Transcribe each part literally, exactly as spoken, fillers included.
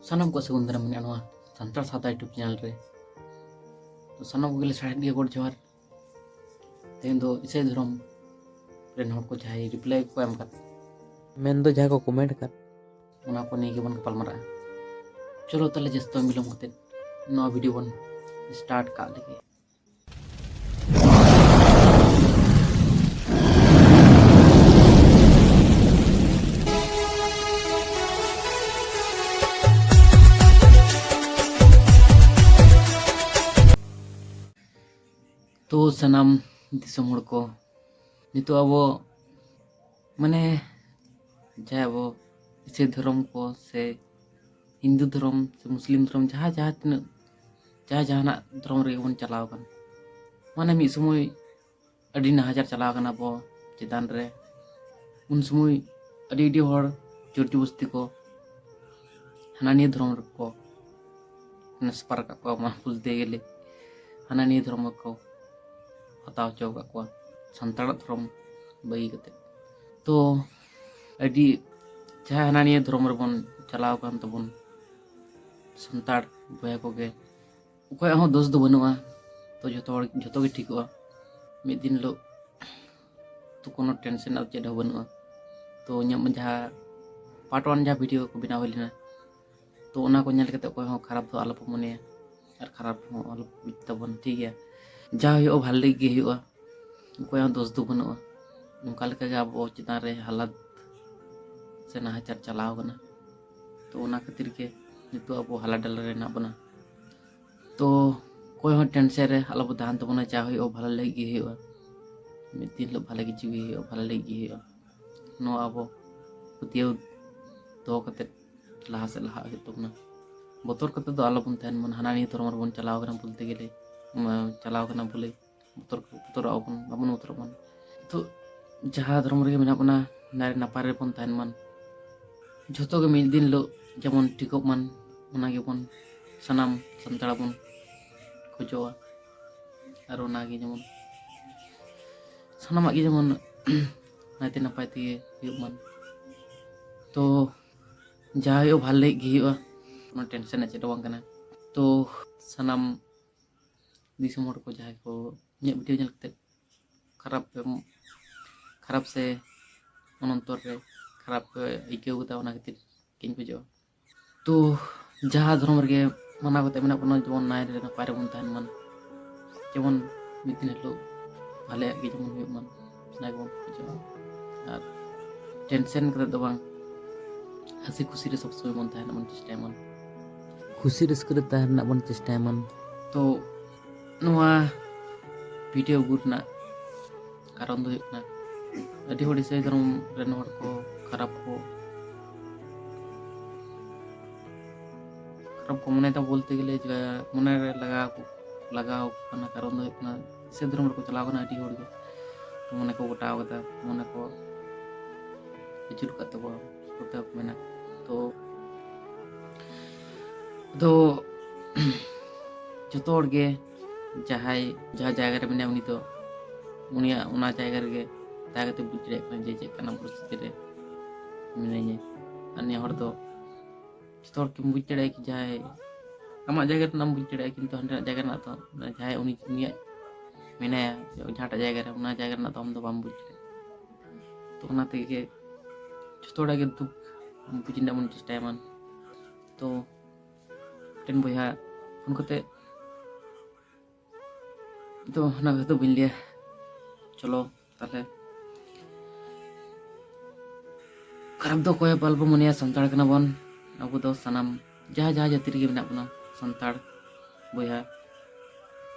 ᱥᱟᱱᱟᱢ ᱠᱚ ᱥᱟᱹᱜᱩᱱ ᱫᱟᱨᱟᱢ ᱢᱮᱱᱟᱜᱼᱟ ᱱᱚᱣᱟ ᱥᱟᱱᱛᱟᱲ ᱥᱟᱶᱛᱟ YouTube ᱪᱮᱱᱮᱞ ᱨᱮ᱾ ᱛᱚ ᱥᱟᱱᱟᱢ ᱠᱚᱜᱮ ᱞᱮ ᱥᱟᱦᱮᱫ ᱜᱮᱭᱟ ᱜᱚᱰ ᱡᱚᱦᱟᱨ᱾ ᱛᱮᱦᱮᱧ ᱫᱚ ᱤᱥᱟᱹᱭ ᱫᱷᱚᱨᱚᱢ ᱨᱮᱱ ᱦᱚᱲ ᱠᱚ ᱡᱟᱦᱟᱸᱭ ᱨᱤᱯᱞᱟᱭ ᱠᱚ ᱮᱢ ᱟᱠᱟᱫ, ᱢᱮᱱᱫᱚ ᱡᱟᱦᱟᱸᱭ ᱠᱚ ᱠᱚᱢᱮᱱᱴ ᱟᱠᱟᱫ, ᱚᱱᱟ ᱠᱚ ᱱᱤᱭᱮ ᱜᱮᱵᱚᱱ ᱜᱟᱯᱟᱞ ᱢᱟᱨᱟᱜᱼᱟ᱾ ᱪᱚᱞᱚ ᱛᱟᱦᱞᱮ ᱡᱟᱹᱥᱛᱤ ᱵᱟᱝ ᱵᱤᱞᱚᱢ ᱠᱟᱛᱮ ᱱᱚᱣᱟ ᱵᱷᱤᱰᱤᱭᱳ ᱵᱚᱱ ᱥᱴᱟᱨᱴ ᱠᱟᱜ ᱞᱮᱜᱮ᱾ ᱛᱚ ᱥᱟᱱᱟᱢ ᱫᱤᱥᱚᱢ ᱦᱚᱲ ᱠᱚ, ᱱᱤᱛᱚᱜ ᱟᱵᱚ ᱢᱟᱱᱮ ᱡᱟᱦᱟᱸ ᱟᱵᱚ ᱤᱥᱟᱹᱭ ᱫᱷᱚᱨᱚᱢ ᱠᱚ ᱥᱮ ᱦᱤᱱᱫᱩ ᱫᱷᱚᱨᱚᱢ ᱥᱮ ᱢᱩᱥᱞᱤᱢ ᱫᱷᱚᱨᱚᱢ, ᱡᱟᱦᱟᱸ ᱡᱟᱦᱟᱸ ᱛᱤᱱᱟᱹᱜ ᱡᱟᱦᱟᱸ ᱡᱟᱦᱟᱱᱟᱜ ᱫᱷᱚᱨᱚᱢ ᱨᱮᱜᱮ ᱵᱚᱱ ᱪᱟᱞᱟᱣ ᱟᱠᱟᱱ, ᱢᱟᱱᱮ ᱢᱤᱫ ᱥᱚᱢᱚᱭ ᱟᱹᱰᱤ ᱱᱟᱦᱟᱪᱟᱨ ᱪᱟᱞᱟᱣ ᱠᱟᱱᱟ ᱟᱵᱚ ᱪᱮᱛᱟᱱ ᱨᱮ᱾ ᱩᱱ ᱥᱚᱢᱚᱭ ᱟᱹᱰᱤ ᱟᱹᱰᱤ ᱦᱚᱲ ᱡᱳᱨ ᱡᱚᱵᱚᱥᱛᱤ ᱠᱚ ᱦᱟᱱᱟ ᱱᱤᱭᱟᱹ ᱫᱷᱚᱨᱚᱢ ᱨᱮᱠᱚ transfer ᱟᱠᱟᱫ ᱠᱚᱣᱟ, ᱢᱟ ᱵᱚᱞᱛᱮ ᱜᱮᱞᱮ ᱦᱟᱱᱟ ᱱᱤᱭᱟᱹ ᱫᱷᱚᱨᱚᱢ ᱨᱮᱠᱚ ᱦᱟᱛᱟᱣ ᱦᱚᱪᱚ ᱟᱠᱟᱫ ᱠᱚᱣᱟ, ᱥᱟᱱᱛᱟᱲᱟᱜ ᱫᱷᱚᱨᱚᱢ ᱵᱟᱹᱜᱤ ᱠᱟᱛᱮ᱾ ᱛᱚ ᱟᱹᱰᱤ ᱡᱟᱦᱟᱸ ᱦᱟᱱᱟ ᱱᱤᱭᱟᱹ ᱫᱷᱚᱨᱚᱢ ᱨᱮᱵᱚᱱ ᱪᱟᱞᱟᱣ ᱟᱠᱟᱱ ᱛᱟᱵᱚᱱ ᱥᱟᱱᱛᱟᱲ ᱵᱚᱭᱦᱟ ᱠᱚᱜᱮ, ᱚᱠᱚᱭᱟᱜ ᱦᱚᱸ ᱫᱳᱥ ᱫᱚ ᱵᱟᱹᱱᱩᱜᱼᱟ᱾ ᱛᱚ ᱡᱚᱛᱚ ᱦᱚᱲ, ᱡᱚᱛᱚ ᱜᱮ ᱴᱷᱤᱠᱚᱜᱼᱟ ᱢᱤᱫ ᱫᱤᱱ ᱦᱤᱞᱳᱜ᱾ ᱛᱚ ᱠᱳᱱᱳ ᱴᱮᱱᱥᱮᱱ ᱨᱮᱱᱟᱜ ᱪᱮᱫ ᱦᱚᱸ ᱵᱟᱹᱱᱩᱜᱼᱟ᱾ ᱛᱚ ᱤᱧᱟᱹᱜ ᱢᱟ ᱡᱟᱦᱟᱸ ᱯᱟᱨᱴ ᱳᱣᱟᱱ ᱡᱟᱦᱟᱸ ᱵᱷᱤᱰᱤᱭᱳ ᱠᱚ ᱵᱮᱱᱟᱣ ᱦᱩᱭ ᱞᱮᱱᱟ, ᱛᱚ ᱚᱱᱟ ᱠᱚ ᱧᱮᱞ ᱠᱟᱛᱮ ᱚᱠᱚᱭ ᱦᱚᱸ ᱠᱷᱟᱨᱟᱯ ᱫᱚ ᱟᱞᱚᱯᱮ ᱢᱚᱱᱮᱭᱟ ᱟᱨ ᱠᱷᱟᱨᱟᱯ ᱦᱚᱸ ᱟᱞᱚᱯᱮ ᱵᱩᱡᱽ ᱛᱟᱵᱚᱱ, ᱴᱷᱤᱠ ᱜᱮᱭᱟ? ᱡᱟ ᱦᱩᱭᱩᱜᱼᱟ ᱵᱷᱟᱞᱮ ᱞᱟᱹᱜᱤᱫ ᱜᱮ ᱦᱩᱭᱩᱜᱼᱟ, ᱚᱠᱚᱭᱟᱜ ᱦᱚᱸ ᱫᱳᱥ ᱫᱚ ᱵᱟᱹᱱᱩᱜᱼᱟ᱾ ᱚᱱᱠᱟ ᱞᱮᱠᱟ ᱜᱮ ᱟᱵᱚ ᱪᱮᱛᱟᱱ ᱨᱮ ᱦᱟᱞᱟᱛ ᱥᱮ ᱱᱟᱦᱟᱪᱟᱨ ᱪᱟᱞᱟᱣ ᱠᱟᱱᱟ᱾ ᱛᱚ ᱚᱱᱟ ᱠᱷᱟᱹᱛᱤᱨ ᱜᱮ ᱱᱤᱛᱚᱜ ᱟᱵᱚ ᱦᱟᱞᱟ ᱰᱟᱞᱟ ᱨᱮ ᱦᱮᱱᱟᱜ ᱵᱚᱱᱟ᱾ ᱛᱚ ᱚᱠᱚᱭ ᱦᱚᱸ ᱴᱮᱱᱥᱮᱱ ᱨᱮ ᱟᱞᱚ ᱵᱚ ᱛᱟᱦᱮᱱ ᱛᱟᱵᱚᱱᱟ, ᱡᱟ ᱦᱩᱭᱩᱜᱼᱟ ᱵᱷᱟᱞᱮ ᱞᱟᱹᱜᱤᱫ ᱜᱮ ᱦᱩᱭᱩᱜᱼᱟ᱾ ᱢᱤᱫ ᱫᱤᱱ ᱦᱤᱞᱳᱜ ᱵᱷᱟᱞᱮ ᱠᱤᱪᱷᱩ ᱜᱮ ᱦᱩᱭᱩᱜᱼᱟ, ᱵᱷᱟᱞᱮ ᱞᱟᱹᱜᱤᱫ ᱜᱮ ᱦᱩᱭᱩᱜᱼᱟ᱾ ᱱᱚᱣᱟ ᱟᱵᱚ ᱯᱟᱹᱛᱭᱟᱹᱣ ᱫᱚᱦᱚ ᱠᱟᱛᱮᱫ ᱞᱟᱦᱟ ᱥᱮᱫ ᱞᱟᱦᱟᱜ ᱦᱩᱭᱩᱜ ᱛᱟᱵᱚᱱᱟ᱾ ᱵᱚᱛᱚᱨ ᱠᱟᱛᱮᱫ ᱫᱚ ᱟᱞᱚᱵᱚᱱ ᱛᱟᱦᱮᱱ ᱢᱟ᱾ ᱦᱟᱱᱟ ᱱᱤᱭᱟᱹ ᱫᱷᱚᱨᱚᱢ ᱨᱮᱵᱚᱱ ᱪᱟᱞᱟᱣ ᱠᱟᱱᱟ ᱵᱚᱞᱛᱮ ᱜᱮᱞᱮ, ᱚᱱᱟ ᱪᱟᱞᱟᱣ ᱠᱟᱱᱟ ᱵᱚᱞᱮ ᱵᱚᱛᱚᱨ, ᱵᱚᱛᱚᱨᱚᱜ ᱟᱵᱚᱱ, ᱵᱟᱵᱚᱱ ᱵᱚᱛᱚᱨᱚᱜ ᱢᱟ᱾ ᱱᱤᱛᱚᱜ ᱡᱟᱦᱟᱸ ᱫᱷᱚᱨᱚᱢ ᱨᱮᱜᱮ ᱢᱮᱱᱟᱜ ᱵᱚᱱᱟ, ᱱᱟᱭ ᱱᱟᱯᱟᱭ ᱨᱮᱵᱚᱱ ᱛᱟᱦᱮᱱ ᱢᱟ᱾ ᱡᱷᱚᱛᱚ ᱜᱮ ᱢᱤᱫ ᱫᱤᱱ ᱦᱤᱞᱳᱜ ᱡᱮᱢᱚᱱ ᱴᱷᱤᱠᱚᱜ ᱢᱟ, ᱚᱱᱟ ᱜᱮᱵᱚᱱ ᱥᱟᱱᱟᱢ ᱥᱟᱱᱛᱟᱲ ᱵᱚᱱ ᱠᱷᱚᱡᱚᱜᱼᱟ᱾ ᱟᱨ ᱚᱱᱟᱜᱮ ᱡᱮᱢᱚᱱ ᱥᱟᱱᱟᱢᱟᱜ ᱜᱮ ᱡᱮᱢᱚᱱ ᱱᱟᱭᱛᱮ ᱱᱟᱯᱟᱭ ᱛᱮᱜᱮ ᱦᱩᱭᱩᱜ ᱢᱟ᱾ ᱛᱚ ᱡᱟ ᱦᱩᱭᱩᱜᱼᱟ ᱵᱷᱟᱞᱮ ᱞᱟᱹᱜᱤᱫ ᱜᱮ ᱦᱩᱭᱩᱜᱼᱟ᱾ ᱠᱳᱱᱳ ᱴᱮᱱᱥᱮᱱ ᱨᱮᱱᱟᱜ ᱪᱮᱫ ᱦᱚᱸ ᱵᱟᱝ ᱠᱟᱱᱟ᱾ ᱛᱚ ᱥᱟᱱᱟᱢ ᱫᱤᱥᱚᱢ ᱦᱚᱲ ᱠᱚ ᱡᱟᱦᱟᱸᱭ ᱠᱚ ᱤᱧᱟᱹᱜ ᱵᱷᱤᱰᱤᱭᱳ ᱧᱮᱞ ᱠᱟᱛᱮ ᱠᱷᱟᱨᱟᱯ ᱯᱮ ᱠᱷᱟᱨᱟᱯ ᱥᱮ ᱚᱱᱚᱱᱛᱚᱨ ᱨᱮ ᱠᱷᱟᱨᱟᱯ ᱯᱮ ᱟᱹᱭᱠᱟᱹᱣ ᱠᱟᱫᱟ, ᱚᱱᱟ ᱠᱷᱟᱹᱛᱤᱨ ᱜᱤᱧ ᱠᱷᱚᱡᱚᱜᱼᱟ᱾ ᱛᱚ ᱡᱟᱦᱟᱸ ᱫᱷᱚᱨᱚᱢ ᱨᱮᱜᱮ ᱢᱟᱱᱟᱣ ᱠᱟᱛᱮ ᱢᱮᱱᱟᱜ ᱵᱚᱱᱟ, ᱡᱮᱢᱚᱱ ᱱᱟᱭ ᱨᱮ ᱱᱟᱯᱟᱭ ᱨᱮᱵᱚᱱ ᱛᱟᱦᱮᱱ ᱢᱟ, ᱡᱮᱢᱚᱱ ᱢᱤᱫ ᱫᱤᱱ ᱦᱤᱞᱳᱜ ᱵᱷᱟᱞᱮᱭᱟᱜ ᱜᱮ ᱡᱮᱢᱚᱱ ᱦᱩᱭᱩᱜ ᱢᱟ, ᱚᱱᱟ ᱜᱮᱵᱚᱱ ᱠᱷᱚᱡᱚᱜᱼᱟ᱾ ᱟᱨ ᱴᱮᱱᱥᱮᱱ ᱠᱟᱛᱮ ᱫᱚ ᱵᱟᱝ, ᱦᱟᱹᱥᱤ ᱠᱷᱩᱥᱤ ᱨᱮ ᱥᱚᱵ ᱥᱚᱢᱚᱭ ᱵᱚᱱ ᱛᱟᱦᱮᱱ ᱵᱚᱱ ᱪᱮᱥᱴᱟᱭ ᱢᱟ, ᱠᱷᱩᱥᱤ ᱨᱟᱹᱥᱠᱟᱹ ᱨᱮ ᱛᱟᱦᱮᱱ ᱨᱮᱱᱟᱜ ᱵᱚᱱ ᱪᱮᱥᱴᱟᱭ ᱢᱟ᱾ ᱛᱚ ᱱᱚᱣᱟ ᱵᱷᱤᱰᱤᱭᱳ ᱟᱹᱜᱩ ᱨᱮᱱᱟᱜ ᱠᱟᱨᱚᱱ ᱫᱚ ᱦᱩᱭᱩᱜ ᱠᱟᱱᱟ, ᱟᱹᱰᱤ ᱦᱚᱲ ᱤᱥᱟᱹᱭ ᱫᱷᱚᱨᱚᱢ ᱨᱮᱱ ᱦᱚᱲ ᱠᱚ ᱠᱷᱟᱨᱟᱯ ᱠᱚ ᱠᱷᱟᱨᱟᱯ ᱠᱚ ᱢᱚᱱᱮᱭᱮᱫᱟ ᱵᱚᱞᱛᱮ ᱜᱮᱞᱮ ᱡᱮ ᱢᱚᱱᱮ ᱨᱮ ᱞᱟᱜᱟᱣ ᱠᱚ ᱞᱟᱜᱟᱣ ᱠᱟᱱᱟ᱾ ᱠᱟᱨᱚᱱ ᱫᱚ ᱦᱩᱭᱩᱜ ᱠᱟᱱᱟ, ᱤᱥᱟᱹᱭ ᱫᱷᱚᱨᱚᱢ ᱨᱮᱠᱚ ᱪᱟᱞᱟᱣ ᱠᱟᱱᱟ ᱟᱹᱰᱤ ᱦᱚᱲ ᱜᱮ, ᱢᱚᱱᱮ ᱠᱚ ᱜᱚᱴᱟᱣ ᱠᱟᱫᱟ, ᱢᱚᱱᱮ ᱠᱚ ᱟᱹᱪᱩᱨ ᱠᱟᱫ ᱛᱟᱠᱚᱣᱟ, ᱠᱚᱛᱮ ᱠᱚ ᱢᱮᱱᱟ᱾ ᱛᱚ ᱫᱚ ᱡᱚᱛᱚ ᱦᱚᱲ ᱜᱮ ᱡᱟᱦᱟᱸᱭ ᱡᱟᱦᱟᱸ ᱡᱟᱭᱜᱟ ᱨᱮ ᱢᱮᱱᱟᱭᱟ, ᱩᱱᱤ ᱫᱚ ᱩᱱᱤᱭᱟᱜ ᱚᱱᱟ ᱡᱟᱭᱜᱟ ᱨᱮᱜᱮ ᱛᱟᱦᱮᱸ ᱠᱟᱛᱮ ᱵᱩᱡᱽ ᱫᱟᱲᱮᱭᱟᱜ ᱠᱟᱱᱟ ᱡᱮ ᱪᱮᱫ ᱠᱟᱱᱟ ᱯᱚᱨᱤᱥᱛᱷᱤᱛᱤ ᱨᱮ ᱢᱮᱱᱟᱧᱟ᱾ ᱟᱨ ᱱᱤᱭᱟᱹ ᱦᱚᱲ ᱫᱚ ᱡᱚᱛᱚ ᱦᱚᱲ ᱠᱤᱱ ᱵᱩᱡᱽ ᱫᱟᱲᱮᱭᱟᱜᱼᱟ ᱠᱤ ᱡᱟᱦᱟᱸᱭ ᱟᱢᱟᱜ ᱡᱟᱭᱜᱟ ᱨᱮᱱᱟᱜ ᱮᱢ ᱵᱩᱡᱽ ᱫᱟᱲᱮᱭᱟᱜᱼᱟ, ᱠᱤᱱᱛᱩ ᱦᱟᱸᱰᱮᱱᱟᱜ ᱡᱟᱭᱜᱟ ᱨᱮᱱᱟᱜ ᱫᱚ ᱢᱟᱱᱮ ᱡᱟᱦᱟᱸᱭ ᱩᱱᱤ ᱩᱱᱤᱭᱟᱜ ᱢᱮᱱᱟᱭᱟ ᱡᱟᱦᱟᱸᱴᱟᱜ ᱡᱟᱭᱜᱟ ᱨᱮ, ᱚᱱᱟ ᱡᱟᱭᱜᱟ ᱨᱮᱱᱟᱜ ᱫᱚ ᱟᱢ ᱫᱚ ᱵᱟᱢ ᱵᱩᱡᱽ ᱫᱟᱲᱮᱭᱟᱜᱼᱟ᱾ ᱛᱚ ᱚᱱᱟ ᱛᱮᱜᱮ ᱡᱚᱛᱚ ᱦᱚᱲᱟᱜ ᱜᱮ ᱫᱩᱠ ᱵᱩᱡᱽ ᱨᱮᱱᱟᱜ ᱵᱚᱱ ᱪᱮᱥᱴᱟᱭ ᱢᱟ᱾ ᱛᱚ ᱢᱤᱫᱴᱮᱱ ᱵᱚᱭᱦᱟ ᱯᱷᱳᱱ ᱠᱟᱛᱮ ᱛᱚ ᱚᱱᱟ ᱠᱟᱛᱷᱟ ᱫᱚ ᱵᱟᱹᱧ ᱞᱟᱹᱭᱟ᱾ ᱪᱚᱞᱚ ᱛᱟᱦᱞᱮ, ᱠᱷᱟᱨᱟᱯ ᱫᱚ ᱚᱠᱚᱭ ᱦᱚᱸ ᱵᱟᱞᱵᱚ ᱢᱚᱱᱮᱭᱟ, ᱥᱟᱱᱛᱟᱲ ᱠᱟᱱᱟ ᱵᱚᱱ ᱟᱵᱚ ᱫᱚ᱾ ᱥᱟᱱᱟᱢ ᱡᱟᱦᱟᱸ ᱡᱟᱦᱟᱸ ᱡᱟᱹᱛᱤ ᱨᱮᱜᱮ ᱢᱮᱱᱟᱜ ᱵᱚᱱᱟ, ᱥᱟᱱᱛᱟᱲ ᱵᱚᱭᱦᱟ,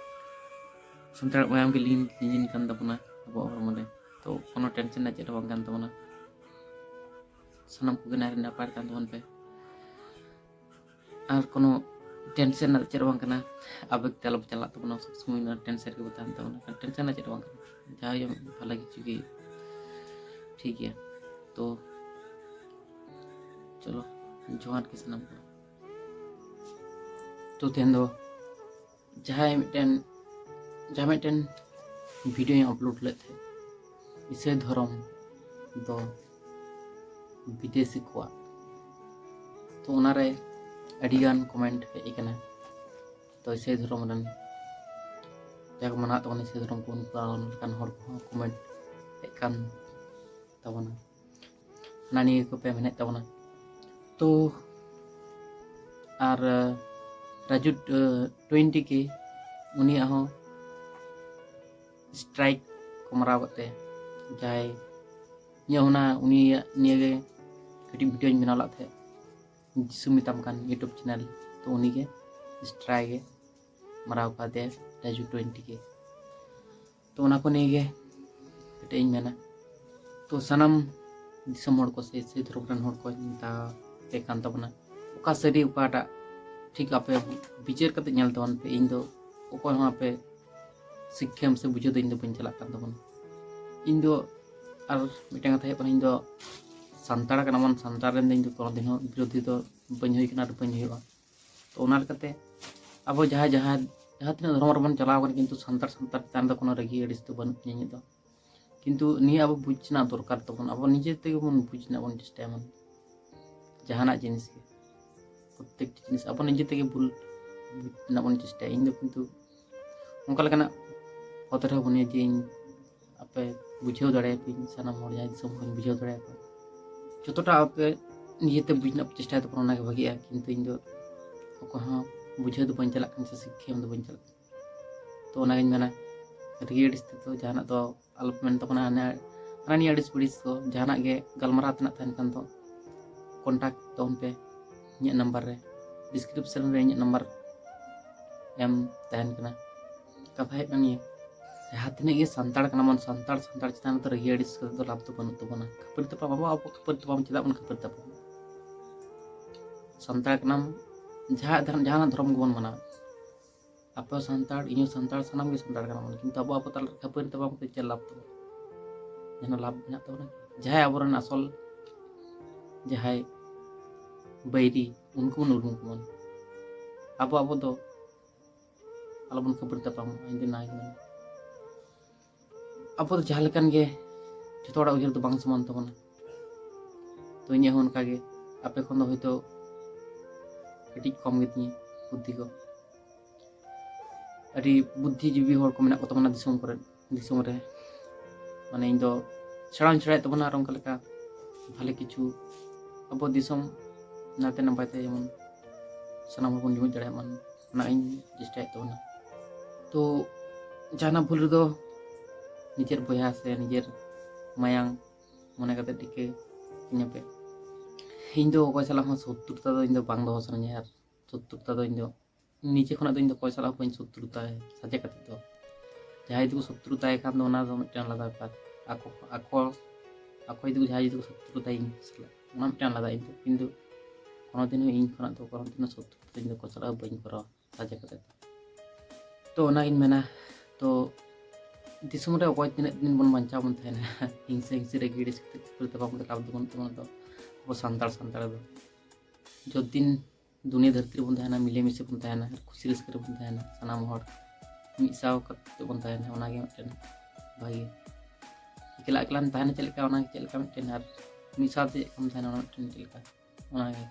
ᱥᱟᱱᱛᱟᱲ ᱢᱟᱭᱟᱢ ᱜᱮ ᱞᱤᱸᱜᱤᱱ ᱞᱤᱸᱜᱤᱱ ᱠᱟᱱ ᱛᱟᱵᱚᱱᱟ ᱟᱵᱚᱣᱟᱜ ᱦᱚᱲᱢᱚ ᱨᱮ᱾ ᱛᱚ ᱠᱳᱱᱳ ᱴᱮᱱᱥᱮᱱ ᱨᱮᱱᱟᱜ ᱪᱮᱫ ᱦᱚᱸ ᱵᱟᱝ ᱠᱟᱱ ᱛᱟᱵᱚᱱᱟ᱾ ᱥᱟᱱᱟᱢ ᱠᱚᱜᱮ ᱱᱟᱭ ᱨᱮ ᱱᱟᱯᱟᱭ ᱨᱮ ᱛᱟᱦᱮᱱ ᱛᱟᱵᱚᱱ ᱯᱮ᱾ ᱟᱨ ᱠᱳᱱᱳ ᱴᱮᱱᱥᱮᱱ ᱨᱮᱱᱟᱜ ᱪᱮᱫ ᱦᱚᱸ ᱵᱟᱝ ᱠᱟᱱᱟ᱾ ᱟᱵᱮᱜᱽ ᱛᱮ ᱟᱞᱚ ᱵᱚ ᱪᱟᱞᱟᱜ ᱛᱟᱵᱚᱱᱟ, ᱥᱚᱵ ᱥᱚᱢᱚᱭ ᱚᱱᱟ ᱴᱮᱱᱥᱮᱱ ᱨᱮᱜᱮ ᱵᱚ ᱛᱟᱦᱮᱱ ᱛᱟᱵᱚᱱᱟ᱾ ᱴᱮᱱᱥᱮᱱ ᱨᱮᱱᱟᱜ ᱪᱮᱫ ᱦᱚᱸ ᱵᱟᱝ ᱠᱟᱱᱟ, ᱡᱟᱦᱟᱸ ᱦᱩᱭᱩᱜ ᱵᱷᱟᱞᱮ ᱠᱤᱪᱷᱩ ᱜᱮ ᱦᱩᱭᱩᱜ, ᱴᱷᱤᱠ ᱜᱮᱭᱟ᱾ ᱛᱚ ᱪᱚᱞᱚ, ᱡᱚᱦᱟᱨ ᱜᱮ ᱥᱟᱱᱟᱢ ᱠᱚ᱾ ᱛᱚ ᱛᱮᱦᱮᱧ ᱫᱚ ᱡᱟᱦᱟᱸᱭ ᱢᱤᱫᱴᱮᱱ ᱡᱟᱦᱟᱸ ᱢᱤᱫᱴᱮᱱ ᱵᱷᱤᱰᱤᱭᱳᱧ ᱟᱯᱞᱳᱰ ᱞᱮᱫ ᱛᱟᱦᱮᱸᱫ, ᱤᱥᱟᱹᱭ ᱫᱷᱚᱨᱚᱢ ᱫᱚ ᱵᱤᱫᱮᱥᱤ ᱠᱚᱣᱟᱜ᱾ ᱛᱚ ᱚᱱᱟᱨᱮ ᱟᱹᱰᱤᱜᱟᱱ ᱠᱚᱢᱮᱱᱴ ᱦᱮᱡ ᱟᱠᱟᱱᱟ᱾ ᱛᱚ ᱤᱥᱟᱹᱭ ᱫᱷᱚᱨᱚᱢ ᱨᱮᱱ ᱡᱟᱦᱟᱸ ᱠᱚ ᱢᱟᱱᱟᱣ ᱛᱟᱵᱚᱱᱟ, ᱤᱥᱟᱹᱭ ᱫᱷᱚᱨᱚᱢ ᱠᱚ ᱩᱱᱠᱩ ᱞᱮᱠᱟᱱ ᱦᱚᱲ ᱠᱚᱦᱚᱸ ᱠᱚᱢᱮᱱᱴ ᱦᱮᱡ ᱠᱟᱱ ᱛᱟᱵᱚᱱᱟ᱾ ᱦᱟᱱᱟ ᱱᱤᱭᱟᱹ ᱠᱚᱯᱮ ᱢᱮᱱᱮᱫ ᱛᱟᱵᱚᱱᱟ᱾ ᱛᱚ ᱟᱨ ᱨᱟᱡᱩ ᱴᱩᱭᱮᱱᱴᱤ ᱠᱮ, ᱩᱱᱤᱭᱟᱜ ᱦᱚᱸ ᱥᱴᱨᱟᱭᱤᱠ ᱠᱚ ᱢᱟᱨᱟᱣ ᱠᱟᱜ ᱛᱟᱭᱟ᱾ ᱡᱟᱦᱟᱸᱭ ᱤᱧᱟᱹᱜ ᱚᱱᱟ ᱩᱱᱤᱭᱟᱜ ᱱᱤᱭᱟᱹ ᱜᱮ ᱠᱟᱹᱴᱤᱡ ᱵᱷᱤᱰᱤᱭᱳᱧ ᱵᱮᱱᱟᱣ ᱞᱮᱫ ᱛᱟᱦᱮᱸᱫ, ᱡᱤᱥᱩ ᱢᱮᱛᱟᱢ ᱠᱟᱱ ᱤᱭᱩᱴᱩᱵᱽ ᱪᱮᱱᱮᱞ, ᱛᱚ ᱩᱱᱤᱜᱮ ᱥᱴᱨᱟᱭᱤᱠ ᱮ ᱢᱟᱨᱟᱣ ᱠᱟᱫᱮᱭᱟ ᱨᱟᱡᱩ ᱴᱩᱭᱮᱱᱴᱤ ᱠᱮ᱾ ᱛᱚ ᱚᱱᱟ ᱠᱚ ᱱᱤᱭᱮ ᱜᱮ ᱠᱟᱹᱴᱤᱡ ᱤᱧ ᱢᱮᱱᱟ᱾ ᱛᱚ ᱥᱟᱱᱟᱢ ᱫᱤᱥᱚᱢ ᱦᱚᱲ ᱠᱚ ᱥᱮ ᱥᱤᱧᱚᱛ ᱫᱷᱚᱨᱚᱢ ᱨᱮᱱ ᱦᱚᱲ ᱠᱚ ᱢᱮᱛᱟ ᱯᱮ ᱠᱟᱱ ᱛᱟᱵᱚᱱᱟ, ᱚᱠᱟ ᱥᱟᱹᱨᱤ ᱚᱠᱟᱴᱟᱜ ᱴᱷᱤᱠ ᱟᱯᱮ ᱵᱤᱪᱟᱹᱨ ᱠᱟᱛᱮ ᱧᱮᱞ ᱛᱟᱵᱚᱱ ᱯᱮ᱾ ᱤᱧ ᱫᱚ ᱚᱠᱚᱭ ᱦᱚᱸ ᱟᱯᱮ ᱥᱤᱠᱠᱷᱟᱢ ᱥᱮ ᱵᱩᱡᱷᱟᱹᱣ ᱫᱚ ᱤᱧ ᱫᱚ ᱵᱟᱹᱧ ᱪᱟᱞᱟᱜ ᱠᱟᱱ ᱛᱟᱵᱚᱱᱟ᱾ ᱤᱧ ᱫᱚ ᱟᱨ ᱢᱤᱫᱴᱟᱝ ᱠᱟᱛᱷᱟ ᱦᱩᱭᱩᱜ ᱠᱟᱱᱟ, ᱤᱧ ᱫᱚ ᱥᱟᱱᱛᱟᱲ ᱠᱟᱱᱟ ᱵᱚᱱ, ᱥᱟᱱᱛᱟᱲ ᱨᱮᱱ ᱫᱚ ᱤᱧ ᱫᱚ ᱠᱳᱱᱳ ᱫᱤᱱ ᱦᱚᱸ ᱵᱤᱨᱳᱫᱷᱤ ᱫᱚ ᱵᱟᱹᱧ ᱦᱩᱭ ᱠᱟᱱᱟ ᱟᱨ ᱵᱟᱹᱧ ᱦᱩᱭᱩᱜᱼᱟ᱾ ᱛᱚ ᱚᱱᱟ ᱞᱮᱠᱟᱛᱮ ᱟᱵᱚ ᱡᱟᱦᱟᱸᱭ ᱡᱟᱦᱟᱸ ᱡᱟᱦᱟᱸ ᱛᱤᱱᱟᱹᱜ ᱫᱷᱚᱨᱚᱢ ᱨᱮᱵᱚᱱ ᱪᱟᱞᱟᱣ ᱠᱟᱱᱟ, ᱠᱤᱱᱛᱩ ᱥᱟᱱᱛᱟᱲ ᱥᱟᱱᱛᱟᱲ ᱪᱮᱛᱟᱱ ᱨᱮᱫᱚ ᱠᱳᱱᱳ ᱨᱟᱹᱜᱤ ᱟᱹᱲᱤᱥ ᱫᱚ ᱵᱟᱹᱱᱩᱜ ᱛᱤᱧᱟᱹ ᱤᱧᱟᱹᱜ ᱫᱚ᱾ ᱠᱤᱱᱛᱩ ᱱᱤᱭᱟᱹ ᱟᱵᱚ ᱵᱩᱡᱽ ᱨᱮᱱᱟᱜ ᱫᱚᱨᱠᱟᱨ ᱛᱟᱵᱚᱱ, ᱟᱵᱚ ᱱᱤᱡᱮ ᱛᱮᱜᱮ ᱵᱚᱱ ᱵᱩᱡᱽ ᱨᱮᱱᱟᱜ ᱵᱚᱱ ᱪᱮᱥᱴᱟᱭᱟ ᱵᱚᱱ᱾ ᱡᱟᱦᱟᱱᱟᱜ ᱡᱤᱱᱤᱥ ᱜᱮ, ᱯᱨᱚᱛᱛᱮᱠᱴᱤ ᱡᱤᱱᱤᱥ ᱟᱵᱚ ᱱᱤᱡᱮ ᱛᱮᱜᱮ ᱵᱩᱡᱽ ᱨᱮᱱᱟᱜ ᱵᱚᱱ ᱪᱮᱥᱴᱟᱭᱟ᱾ ᱤᱧ ᱫᱚ ᱠᱤᱱᱛᱩ ᱚᱱᱠᱟ ᱞᱮᱠᱟᱱᱟᱜ ᱯᱚᱫᱽ ᱨᱮᱦᱚᱸ ᱵᱟᱹᱱᱩᱧᱟ ᱡᱮ ᱤᱧ ᱟᱯᱮ ᱵᱩᱡᱷᱟᱹᱣ ᱫᱟᱲᱮᱭᱟᱯᱮᱭᱟᱹᱧ, ᱥᱟᱱᱟᱢ ᱦᱚᱲ ᱡᱟᱦᱟᱸᱭ ᱫᱤᱥᱚᱢ ᱦᱚᱲᱤᱧ ᱵᱩᱡᱷᱟᱹᱣ ᱫᱟᱲᱮᱭᱟᱠᱚᱣᱟ᱾ ᱡᱚᱛᱚᱴᱟ ᱟᱯᱮ ᱱᱤᱡᱮᱛᱮ ᱵᱩᱡᱽ ᱨᱮᱱᱟᱜ ᱯᱮ ᱪᱮᱥᱴᱟᱭ ᱛᱟᱵᱚᱱᱟ, ᱚᱱᱟᱜᱮ ᱵᱷᱟᱜᱤᱜᱼᱟ᱾ ᱠᱤᱱᱛᱩ ᱤᱧ ᱫᱚ ᱚᱠᱚᱭ ᱦᱚᱸ ᱵᱩᱡᱷᱟᱹᱣ ᱫᱚ ᱵᱟᱹᱧ ᱪᱟᱞᱟᱜ ᱠᱟᱱᱟ ᱥᱮ ᱥᱤᱠᱠᱷᱟ ᱮᱢ ᱫᱚ ᱵᱟᱹᱧ ᱪᱟᱞᱟᱜ ᱠᱟᱱᱟ᱾ ᱛᱚ ᱚᱱᱟᱜᱤᱧ ᱢᱮᱱᱟ, ᱨᱟᱹᱜᱤ ᱟᱹᱲᱤᱥ ᱛᱮᱫᱚ ᱡᱟᱦᱟᱱᱟᱜ ᱫᱚ ᱟᱞᱚᱯᱮ ᱢᱮᱱ ᱛᱟᱵᱚᱱᱟ, ᱦᱟᱱᱟ ᱦᱟᱱᱟ ᱱᱤᱭᱟᱹ ᱟᱹᱲᱤᱥ ᱵᱟᱹᱲᱤᱥ ᱠᱚ, ᱡᱟᱦᱟᱱᱟᱜ ᱜᱮ ᱜᱟᱞᱢᱟᱨᱟᱣ ᱛᱮᱱᱟᱜ ᱛᱟᱦᱮᱱ ᱠᱷᱟᱱ ᱫᱚ ᱠᱚᱱᱴᱟᱠᱴ ᱛᱟᱵᱚᱱ ᱯᱮ ᱤᱧᱟᱹᱜ ᱱᱟᱢᱵᱟᱨ ᱨᱮ, ᱰᱤᱥᱠᱨᱤᱯᱥᱚᱱ ᱨᱮ ᱤᱧᱟᱹᱜ ᱱᱟᱢᱵᱟᱨ ᱮᱢ ᱛᱟᱦᱮᱱ ᱠᱟᱱᱟ᱾ ᱠᱟᱛᱷᱟ ᱦᱩᱭᱩᱜ ᱠᱟᱱᱟ ᱱᱤᱭᱟᱹ, ᱡᱟᱦᱟᱸ ᱛᱤᱱᱟᱹᱜ ᱜᱮ ᱥᱟᱱᱛᱟᱲ ᱠᱟᱱᱟ ᱵᱚᱱ, ᱥᱟᱱᱛᱟᱲ ᱥᱟᱱᱛᱟᱲ ᱪᱮᱛᱟᱱ ᱨᱮᱫᱚ ᱨᱟᱹᱜᱤ ᱟᱹᱲᱤᱥ ᱠᱟᱛᱮ ᱫᱚ ᱞᱟᱵᱷ ᱫᱚ ᱵᱟᱹᱱᱩᱜ ᱛᱟᱵᱚᱱᱟ᱾ ᱠᱷᱟᱹᱯᱟᱹᱨᱤ ᱛᱟᱯᱟᱢ, ᱟᱵᱚ ᱟᱵᱚ ᱠᱷᱟᱹᱯᱟᱹᱨᱤ ᱛᱟᱯᱟᱢ ᱪᱮᱫᱟᱜ ᱵᱚᱱ ᱠᱷᱟᱹᱯᱟᱹᱨᱤ ᱛᱟᱯᱟᱢᱟ? ᱥᱟᱱᱛᱟᱲ ᱠᱟᱱᱟᱢ, ᱡᱟᱦᱟᱸ ᱫᱷᱚᱨᱚᱢ, ᱡᱟᱦᱟᱱᱟᱜ ᱫᱷᱚᱨᱚᱢ ᱜᱮᱵᱚᱱ ᱢᱟᱱᱟᱣᱟ, ᱟᱯᱮ ᱦᱚᱸ ᱥᱟᱱᱛᱟᱲ, ᱤᱧ ᱦᱚᱸ ᱥᱟᱱᱛᱟᱲ, ᱥᱟᱱᱟᱢ ᱜᱮ ᱥᱟᱱᱛᱟᱲ ᱠᱟᱱᱟ ᱵᱚᱱ, ᱠᱤᱱᱛᱩ ᱟᱵᱚ ᱟᱵᱚ ᱛᱟᱞᱟ ᱨᱮ ᱠᱷᱟᱹᱯᱟᱹᱨᱤ ᱛᱟᱯᱟᱢ ᱠᱟᱛᱮ ᱪᱮᱫ ᱞᱟᱵᱷ ᱛᱟᱵᱚᱱ? ᱡᱟᱦᱟᱱᱟᱜ ᱞᱟᱵᱷ ᱢᱮᱱᱟᱜ ᱛᱟᱵᱚᱱᱟ? ᱡᱟᱦᱟᱸᱭ ᱟᱵᱚᱨᱮᱱ ᱟᱥᱚᱞ ᱡᱟᱦᱟᱸᱭ ᱵᱟᱹᱭᱨᱤ, ᱩᱱᱠᱩ ᱵᱚᱱ ᱩᱨᱩᱢ ᱠᱚᱢᱟ᱾ ᱟᱵᱚ ᱟᱵᱚ ᱫᱚ ᱟᱞᱚᱵᱚᱱ ᱠᱷᱟᱹᱯᱟᱹᱨᱤ ᱛᱟᱯᱟᱢᱚᱜᱼᱟ, ᱤᱧ ᱫᱚ ᱱᱚᱣᱟᱧ ᱢᱮᱱᱟ᱾ ᱟᱵᱚ ᱫᱚ ᱡᱟᱦᱟᱸ ᱞᱮᱠᱟᱱ ᱜᱮ, ᱡᱚᱛᱚ ᱦᱚᱲᱟᱜ ᱩᱭᱦᱟᱹᱨ ᱫᱚ ᱵᱟᱝ ᱥᱚᱢᱟᱱ ᱛᱟᱵᱚᱱᱟ᱾ ᱛᱚ ᱤᱧᱟᱹᱜ ᱦᱚᱸ ᱚᱱᱠᱟᱜᱮ, ᱟᱯᱮ ᱠᱷᱚᱱ ᱫᱚ ᱦᱚᱭᱛᱳ ᱠᱟᱹᱴᱤᱡ ᱠᱚᱢ ᱜᱮᱛᱤᱧᱟ ᱵᱩᱫᱽᱫᱷᱤ ᱠᱚ᱾ ᱟᱹᱰᱤ ᱵᱩᱫᱽᱫᱷᱤᱡᱤᱵᱤ ᱦᱚᱲ ᱠᱚ ᱢᱮᱱᱟᱜ ᱠᱚ ᱛᱟᱵᱚᱱᱟ ᱫᱤᱥᱚᱢ ᱠᱚᱨᱮ, ᱫᱤᱥᱚᱢ ᱨᱮ᱾ ᱢᱟᱱᱮ, ᱤᱧ ᱫᱚ ᱥᱮᱬᱟ ᱦᱚᱸᱧ ᱥᱮᱬᱟᱭᱮᱫ ᱛᱟᱵᱚᱱᱟ, ᱟᱨ ᱚᱱᱠᱟ ᱞᱮᱠᱟ ᱵᱷᱟᱞᱮ ᱠᱤᱪᱷᱩ ᱟᱵᱚ ᱫᱤᱥᱚᱢ ᱱᱟᱭᱛᱮ ᱱᱟᱯᱟᱭ ᱛᱮ ᱡᱮᱢᱚᱱ ᱥᱟᱱᱟᱢ ᱦᱚᱲ ᱵᱚᱱ ᱡᱩᱢᱤᱫ ᱫᱟᱲᱮᱭᱟᱜ ᱢᱟ, ᱚᱱᱟ ᱤᱧ ᱪᱮᱥᱴᱟᱭᱮᱫ ᱛᱟᱵᱚᱱᱟ᱾ ᱛᱚ, ᱡᱟᱦᱟᱱᱟᱜ ᱵᱷᱩᱞ ᱨᱮᱫᱚ ᱱᱤᱡᱮᱨ ᱵᱚᱭᱦᱟ ᱥᱮ ᱱᱤᱡᱮᱨ ᱢᱟᱭᱟᱝ ᱢᱚᱱᱮ ᱠᱟᱛᱮ ᱴᱷᱤᱠᱟᱹ ᱤᱧᱟᱹᱯᱮ᱾ ᱤᱧ ᱫᱚ ᱚᱠᱚᱭ ᱥᱟᱞᱟᱜ ᱦᱚᱸ ᱥᱚᱛᱨᱩᱛᱟ ᱫᱚ ᱤᱧ ᱫᱚ ᱵᱟᱝ ᱫᱚᱦᱚ ᱥᱟᱱᱟᱧᱟ, ᱟᱨ ᱥᱚᱛᱨᱩᱛᱟ ᱫᱚ ᱤᱧ ᱫᱚ ᱱᱤᱡᱮ ᱠᱷᱚᱱᱟᱜ ᱫᱚ ᱤᱧ ᱫᱚ ᱚᱠᱚᱭ ᱥᱟᱞᱟᱜ ᱦᱚᱸ ᱵᱟᱹᱧ ᱥᱚᱛᱨᱩᱛᱟᱭᱟ ᱥᱟᱡᱮ ᱠᱟᱛᱮ ᱫᱚ᱾ ᱡᱟᱦᱟᱸᱭ ᱡᱩᱫᱤ ᱠᱚ ᱥᱚᱛᱨᱩᱛᱟᱭ ᱠᱷᱟᱱ ᱫᱚ ᱚᱱᱟ ᱫᱚ ᱢᱤᱫᱴᱟᱝ ᱟᱞᱟᱫᱟ ᱵᱮᱯᱟᱨ᱾ ᱟᱠᱚ, ᱟᱠᱚ, ᱟᱠᱚ ᱡᱩᱫᱤ ᱠᱚ, ᱡᱟᱦᱟᱸᱭ ᱡᱩᱫᱤ ᱠᱚ ᱥᱚᱛᱨᱩᱛᱟᱭ ᱤᱧ ᱥᱟᱞᱟᱜ, ᱚᱱᱟ ᱢᱤᱫᱴᱟᱝ ᱟᱞᱟᱫᱟ᱾ ᱤᱧ ᱫᱚ, ᱤᱧ ᱫᱚ ᱠᱳᱱᱳ ᱫᱤᱱ ᱦᱚᱸ ᱤᱧ ᱠᱷᱚᱱᱟᱜ ᱫᱚ ᱠᱳᱱᱳ ᱫᱤᱱ ᱦᱚᱸ ᱥᱚᱛᱨᱩᱛᱟ ᱤᱧ ᱫᱚ ᱚᱠᱚᱭ ᱥᱟᱞᱟᱜ ᱦᱚᱸ ᱵᱟᱹᱧ ᱠᱚᱨᱟᱣᱟ ᱥᱟᱡᱮ ᱠᱟᱛᱮ ᱫᱚ᱾ ᱛᱚ ᱚᱱᱟᱜᱤᱧ ᱢᱮᱱᱟ, ᱛᱚ ᱫᱤᱥᱚᱢ ᱨᱮ ᱚᱠᱚᱭ ᱛᱤᱱᱟᱹᱜ ᱫᱤᱱ ᱵᱚᱱ ᱵᱟᱧᱪᱟᱣ ᱵᱚᱱ ᱛᱟᱦᱮᱱᱟ? ᱦᱤᱝᱥᱟᱹ ᱦᱤᱝᱥᱤ ᱨᱮ ᱜᱤᱲᱤᱥ ᱠᱟᱛᱮ ᱠᱷᱟᱹᱯᱟᱹᱨᱤ ᱛᱟᱯᱟᱢ ᱠᱟᱛᱮ ᱞᱟᱵᱷ ᱫᱚ ᱵᱟᱹᱱᱩᱜ ᱛᱟᱵᱚᱱᱟ᱾ ᱛᱚ ᱟᱵᱚ ᱥᱟᱱᱛᱟᱲ, ᱥᱟᱱᱛᱟᱲ ᱫᱚ ᱡᱚᱛᱫᱤᱱ ᱫᱩᱱᱤᱭᱟᱹ ᱫᱷᱟᱹᱨᱛᱤ ᱨᱮᱵᱚᱱ ᱛᱟᱦᱮᱱᱟ, ᱢᱤᱞᱮᱢᱤᱥᱮ ᱵᱚᱱ ᱛᱟᱦᱮᱱᱟ, ᱟᱨ ᱠᱷᱩᱥᱤ ᱨᱟᱹᱥᱠᱟᱹ ᱨᱮᱵᱚᱱ ᱛᱟᱦᱮᱱᱟ, ᱥᱟᱱᱟᱢ ᱦᱚᱲ ᱢᱤᱫ ᱥᱟᱶ ᱠᱟᱛᱮ ᱵᱚᱱ ᱛᱟᱦᱮᱱᱟ, ᱚᱱᱟᱜᱮ ᱢᱤᱫᱴᱮᱱ ᱵᱷᱟᱜᱮ᱾ ᱮᱠᱞᱟ ᱮᱠᱞᱟᱢ ᱛᱟᱦᱮᱱᱟ ᱪᱮᱫ ᱞᱮᱠᱟ, ᱚᱱᱟ ᱪᱮᱫ ᱞᱮᱠᱟ ᱢᱤᱫᱴᱮᱱ, ᱟᱨ ᱢᱤᱫ ᱥᱟᱶᱛᱮ ᱪᱮᱫ ᱞᱮᱠᱟᱢ ᱛᱟᱦᱮᱱᱟ, ᱚᱱᱟ ᱢᱤᱫᱴᱮᱱ ᱪᱮᱫ ᱞᱮᱠᱟ, ᱚᱱᱟᱜᱮ᱾